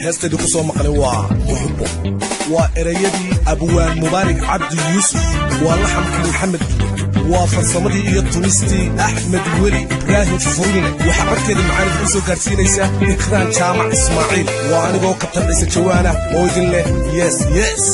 Heestaydu ku soo maqlay waa Muxubbo, waa erayadii Abwaan Mubaarak Cabdi Yuusuf, waa laxamkii Maxamed Duwe, waa farsamadii iyo tumistii Axmed Weli Ibraahim Furinle. Waxaa codkeeda macaanida ku soo gaadhsiinaysa Ikraan Jaamac Ismaaciil. Waa anigoo Kabtan Ciise Jawaana oo idin leh yes yes.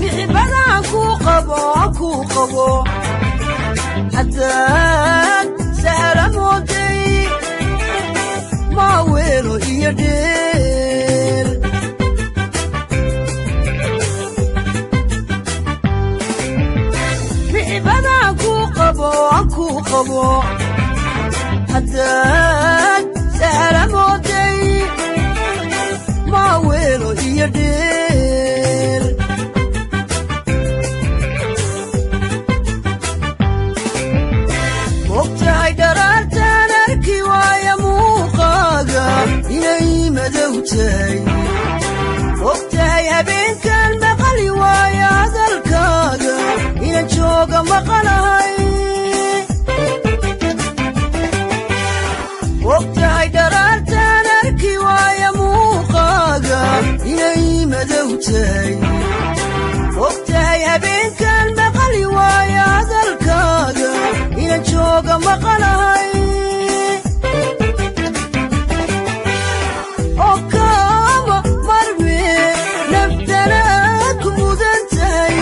Mixibadaan kuu qabo, kuu qabo, haddaad sahla mooday maaweelo iyo dheel. Mixibadaan kuu qabo, kuu qabo, haddaad sahla mooday maaweelo iyo dheel. Mogtahay dharaartaan arki waaya muuqaaga inay madow tahay. Mogtahay habeenkan maqali waaya hadalkaaga inan jooga maqanahay. Mogtahay dharaartaan arki waaya muuqaaga inay madow tahay. Mogtahay habeenkan maqali waaya hadalkaaga inan jooga maqanahay. Oo kaama marme naftana ku mudan tahay.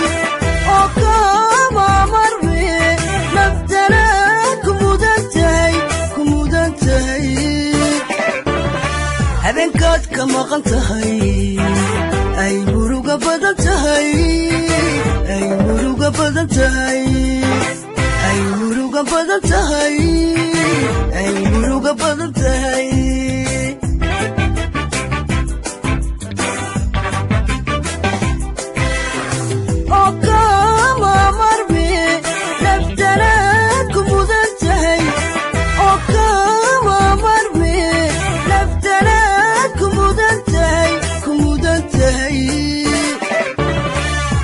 Oo kaama marme naftana ku mudan tahay, ku mudan tahay. Habeenkaad ka maqan tahay ay muruga badan tahay, ay muruga badan tahay, ay muruga badan tahay, ay muruga badan tahay. Oo kaama marme naftana ku mudan tahay. Oo kaama marme naftana ku mudan tahay, ku mudan tahay.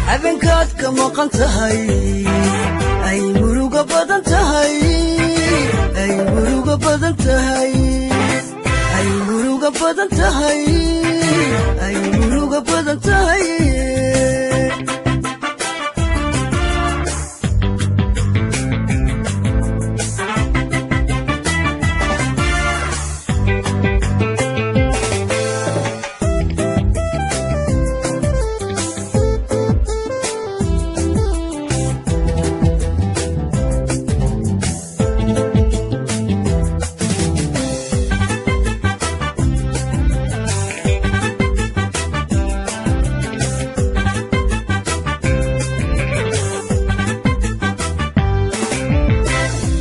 Habeenkaad ka maqan tahay ay muruga badan tahay, ay muruga badan tahay, ay muruga badan tahay, ay muruga badan tahay.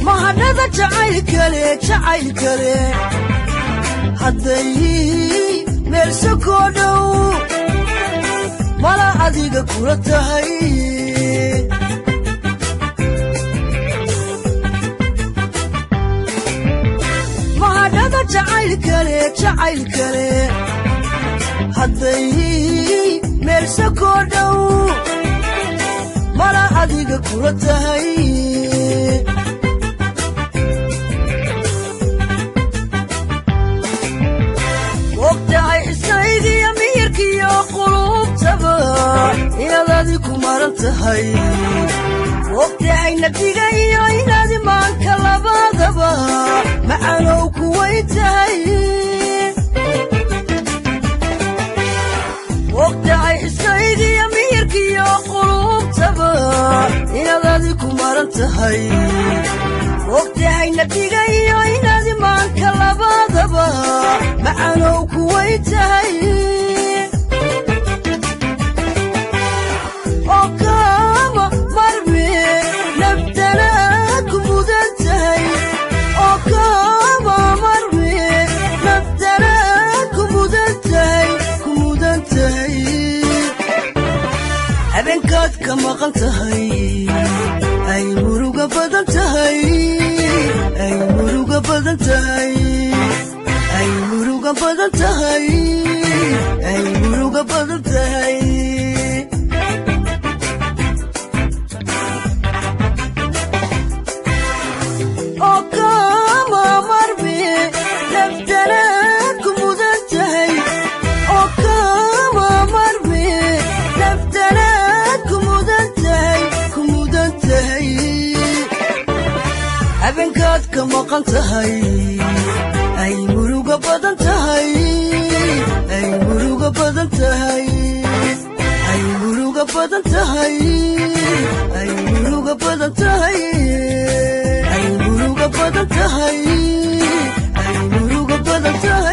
Mahadhada jacaylkale, jacaylkale, hadday meel sokoo dhow mala adiga kula tahay. Mahadhada jacaylkale, jacaylkale, hadday meel sokoo dhow mala adiga kula tahay. Ogtahay xisaygiyo miyirkiyo qulubtaba inaad adiku maran tahay. Ogtahay nabdiga iyo inaad imaanka labadaba macanow kuway tahay. Ogtahay xisaygiyo miyirkiyo qulubtaba inaad adiku maran tahay. Ogtahay nabdiga iyo inaad imaanka labadaba macanow kuway tahay. Oo kaama marme naftana ku mudan tahay. Oo kaama marme naftana ku mudan tahay, ku mudan tahay. Habeenkaad ka maqan tahay ay muruga badan tahay, ay Badan tahay, ay muruga badan tahay. Oo kama marmi naftana ku mudan tahay, oo kama marmi naftana ku mudan tahay, ku mudan tahay. Habeenkaad ka maqan tahay ay muruga badan tahay, ay muruga badan tahay, ay muruga badan tahay, ay muruga badan tahay, ay muruga badan tahay, ay muruga badan tahay.